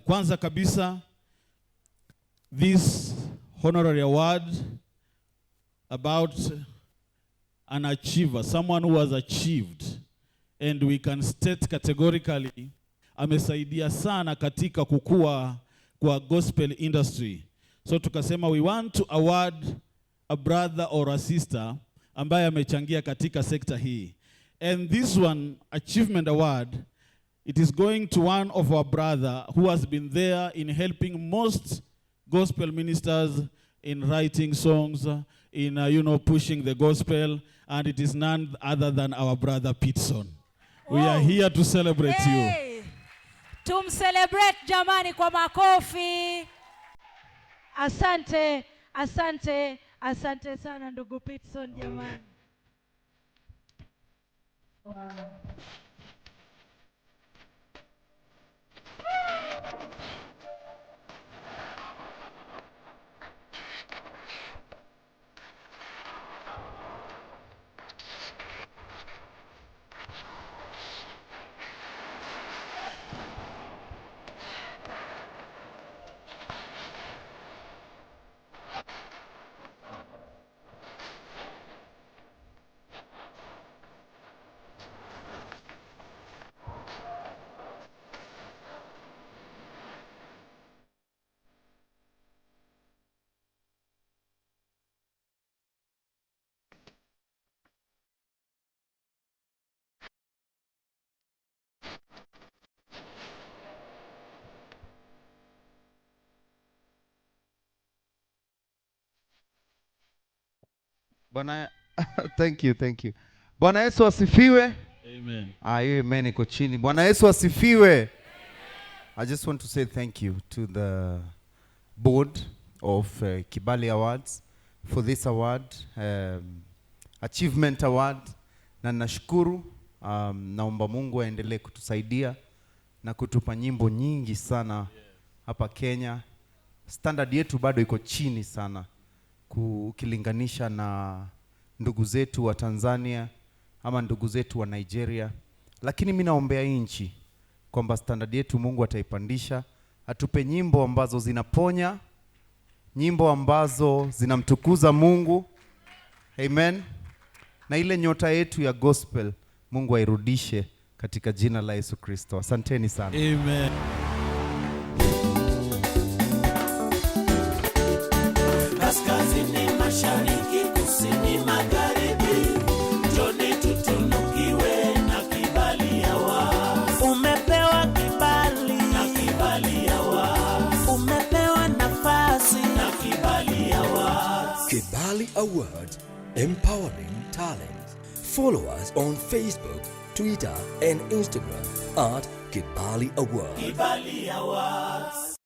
Kwanza kabisa, this honorary award about an achiever, someone who has achieved, and we can state categorically amesaidia sana katika kukua kwa gospel industry. So tukasema we want to award a brother or a sister ambaye amechangia katika sekta hii. And this one achievement award, it is going to one of our brother who has been there in helping most gospel ministers in writing songs, in pushing the gospel, and it is none other than our brother Pitson. We are here to celebrate you. Hey! Tumcelebrate jamani kwa makofi. Asante, asante, asante sana ndugu Pitson jamani. Wow. Bwana, thank you, thank you. Bwana Yesu asifiwe. Amen. Ah, hiyo amen iko chini. Bwana Yesu asifiwe. I just want to say thank you to the board of Kibali Awards for this award, Achievement Award, na nashukuru. Naomba Mungu aendelee kutusaidia na kutupa nyimbo nyingi sana hapa Kenya. Standard yetu bado iko chini sana ukilinganisha na ndugu zetu wa Tanzania ama ndugu zetu wa Nigeria, lakini mi naombea hii nchi kwamba standard yetu Mungu ataipandisha, atupe nyimbo ambazo zinaponya, nyimbo ambazo zinamtukuza Mungu. Amen. Na ile nyota yetu ya gospel Mungu airudishe katika jina la Yesu Kristo. Asanteni sana. Amen. Kaskazini, mashariki, kusini, magharibi, njoni tutunukiwe na Kibali Awards. Umepewa kibali Na Kibali Awards. Umepewa nafasi Na Kibali Awards. Kibali Awards, empowering talent. Follow us on Facebook, Twitter, and Instagram at Kibali Awards. Kibali Awards.